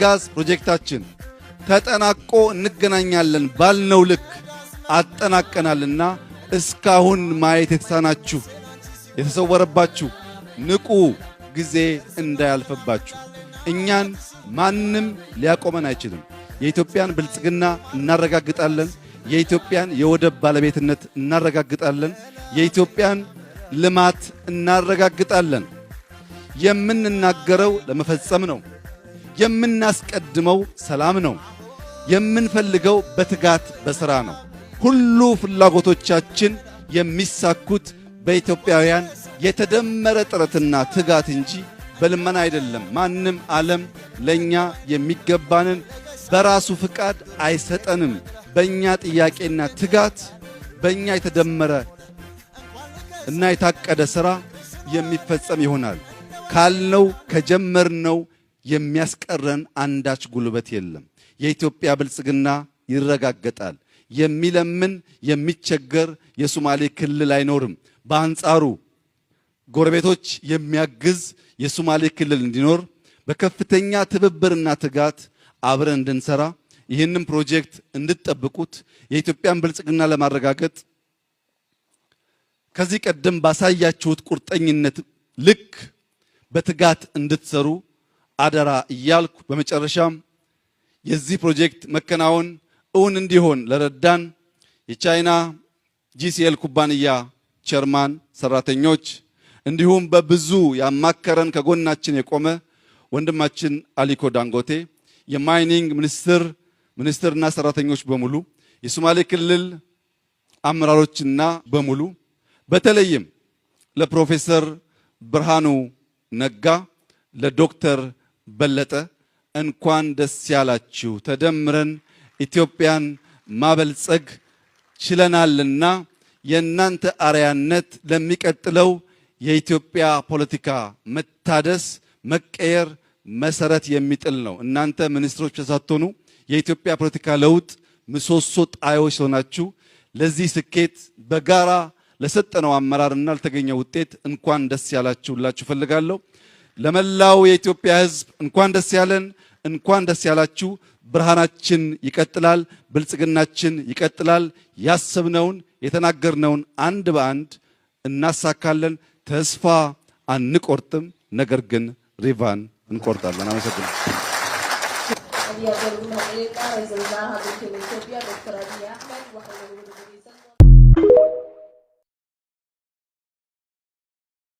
የጋዝ ፕሮጀክታችን ተጠናቆ እንገናኛለን ባልነው ልክ አጠናቀናልና እስካሁን ማየት የተሳናችሁ፣ የተሰወረባችሁ ንቁ፣ ጊዜ እንዳያልፍባችሁ። እኛን ማንም ሊያቆመን አይችልም። የኢትዮጵያን ብልጽግና እናረጋግጣለን። የኢትዮጵያን የወደብ ባለቤትነት እናረጋግጣለን። የኢትዮጵያን ልማት እናረጋግጣለን። የምንናገረው ለመፈጸም ነው። የምናስቀድመው ሰላም ነው። የምንፈልገው በትጋት በስራ ነው። ሁሉ ፍላጎቶቻችን የሚሳኩት በኢትዮጵያውያን የተደመረ ጥረትና ትጋት እንጂ በልመና አይደለም። ማንም ዓለም ለኛ የሚገባንን በራሱ ፍቃድ አይሰጠንም። በእኛ ጥያቄና ትጋት፣ በእኛ የተደመረ እና የታቀደ ስራ የሚፈጸም ይሆናል። ካልነው ከጀመርነው የሚያስቀረን አንዳች ጉልበት የለም። የኢትዮጵያ ብልጽግና ይረጋገጣል። የሚለምን የሚቸገር የሶማሌ ክልል አይኖርም። በአንጻሩ ጎረቤቶች የሚያግዝ የሶማሌ ክልል እንዲኖር በከፍተኛ ትብብርና ትጋት አብረን እንድንሰራ፣ ይህንን ፕሮጀክት እንድትጠብቁት፣ የኢትዮጵያን ብልጽግና ለማረጋገጥ ከዚህ ቀደም ባሳያችሁት ቁርጠኝነት ልክ በትጋት እንድትሰሩ አደራ እያልኩ፣ በመጨረሻም የዚህ ፕሮጀክት መከናወን እውን እንዲሆን ለረዳን የቻይና GCL ኩባንያ chairman፣ ሰራተኞች፣ እንዲሁም በብዙ ያማከረን፣ ከጎናችን የቆመ ወንድማችን አሊኮ ዳንጎቴ፣ የ mining ሚኒስትር ሚኒስትርና ሰራተኞች በሙሉ፣ የሶማሌ ክልል አመራሮችና በሙሉ፣ በተለይም ለፕሮፌሰር ብርሃኑ ነጋ፣ ለዶክተር በለጠ እንኳን ደስ ያላችሁ። ተደምረን ኢትዮጵያን ማበልጸግ ችለናልና የእናንተ አርአያነት ለሚቀጥለው የኢትዮጵያ ፖለቲካ መታደስ፣ መቀየር መሰረት የሚጥል ነው። እናንተ ሚኒስትሮች ሳትሆኑ የኢትዮጵያ ፖለቲካ ለውጥ ምሰሶ ጣዮች ሆናችሁ ለዚህ ስኬት በጋራ ለሰጠነው አመራርና ለተገኘው ውጤት እንኳን ደስ ያላችሁ ልላችሁ እፈልጋለሁ። ለመላው የኢትዮጵያ ሕዝብ እንኳን ደስ ያለን፣ እንኳን ደስ ያላችሁ። ብርሃናችን ይቀጥላል፣ ብልጽግናችን ይቀጥላል። ያሰብነውን የተናገርነውን አንድ በአንድ እናሳካለን። ተስፋ አንቆርጥም፣ ነገር ግን ሪቫን እንቆርጣለን። አመሰግናለሁ። Ra'iisul Wasaaraha dalkeena Itoobiya, Dr. Abiy Ahmed.